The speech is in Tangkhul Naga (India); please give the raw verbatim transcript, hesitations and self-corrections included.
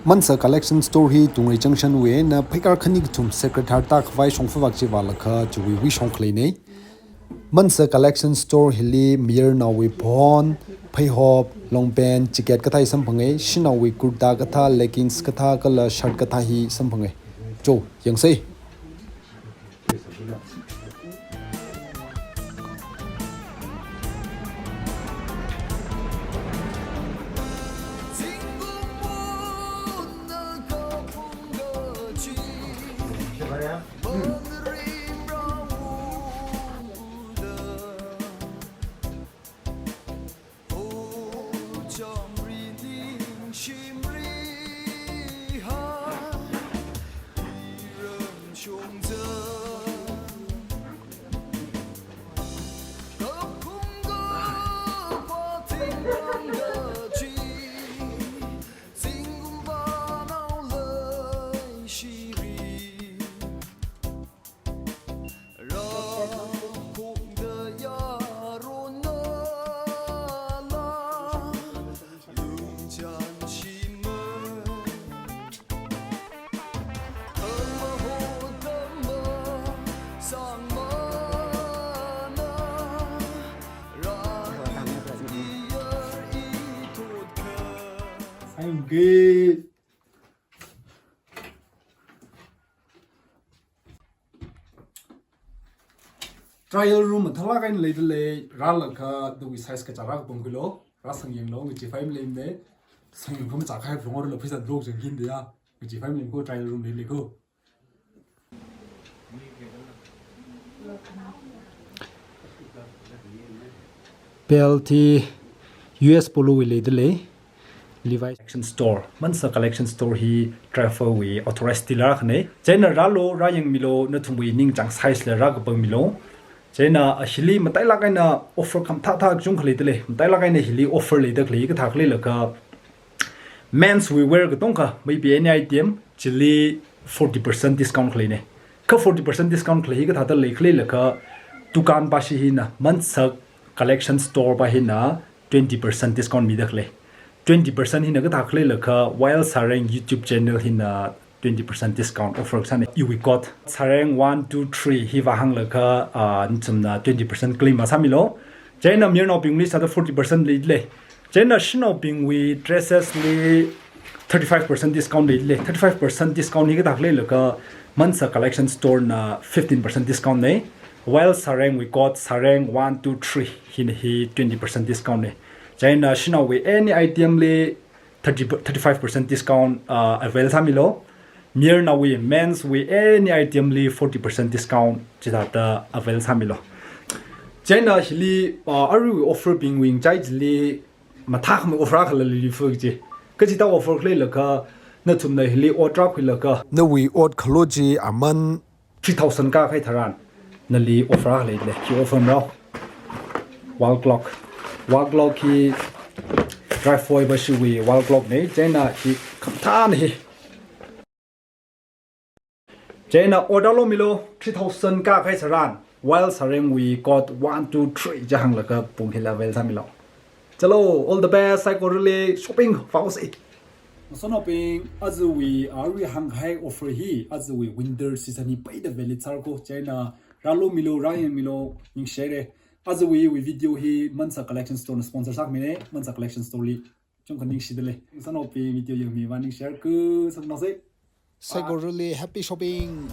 Mansa Collection Store hi Tungrei Junction wui eina pheikar khani kathum Sacred Heart tākhavai shongfa vak chi vālaga chiwui wui shong khaleina. Mansa Collection Store hili mayarnaowui phon, pheihop, long pant, jacket kathā hi samphanga, shanaowui kurta kathā, leggings kathā, kala shirt kathā hi samphanga. Cho, yangsei. Trial room mathālāk eina leidalei, rālaga nawui size kachāra kapangkhuilu, rāsangyanglu, ngacheekhavai maleimana, sangyang khamachā kahai phalung orla pheisā lok jang hin diya, ngacheekhavai maleimana ko, trial room leilei ko. P L T U S Polo wui leidalei, Levi's Collection Store, Mansa Collection Store hi Trifle wui authorized dealer akhana. Chieina rālu, rāyangmilu, nathumwui ningchāng size la rākapangmilu. Chieina hili matailāk eina offer khamathā thā kachungkha leidalei. Matailāk eina hili offer leida khalei kathā khalei laga, men's wui wear katongkha, maybe any item, chili forty percent discount khaleina. Kha forty percent discount khalei hi kathāda lei khalei laga, dukan pashi hina, Mansa Collection Store pa hina twenty percent discount mida khalei. Twenty percent hina kathā khalei laga, Wild Sareng YouTube channel hina twenty percent discount offer sāna. Iwui code Sareng one two three hi vāhānglaga, ah, nathumna twenty percent claim masāmilu. Chieina mayarnaobingli sāda forty percent leilei. Chieina shanaobingwui dresses li thirty-five percent discount leilei. Thirty-five percent discount hi kathā khalei laga, Mansa Collection Store na fifteen percent discount na. Wild Sareng wui code Sareng one two three hina hi twenty percent discount na. Chieina shanaowui any item li thirty, thirty-five percent discount, uh, avail sāmilu. Mayarnaowui, men's wui any item li forty percent discount chithāda avail sāmilu. Chieina hili, uh, aruiwui offer bing wui ngachai chili mathākhamei offer akhala leili fu chi. Kachithā offer khalei laga, nathumna hili ot rākhuilaga, nawui ot khalo chi aman three thousand kākahai tharan, nali offer akha leilei, hi offer marao. Wall clock. Wall clock hi Trifle pashiwui wall clock na, chieina hi khamathāna hi. Chieina order lomilu, three thousand kākahai tharan, Wild Sareng wui code one two three chi hānglaga pung hila avail sāmilu. Chalo, all the best, saikorali shopping vāhaosa. Ngasotnaobing, ajawui arui hāngkahai offer hi, ajawui winter season hi peida valid sāra ko, chieina rālomilu, rāyangmilu, ningshihaira. Ajawui, wui video hi Mansa Collection Store na sponsor sākhamina, Mansa Collection Store li chungkha ningshidalei. Ngasotnaobing video yangmi vang ningshihaira ko, sākhanao sai. Saikorali happy shopping.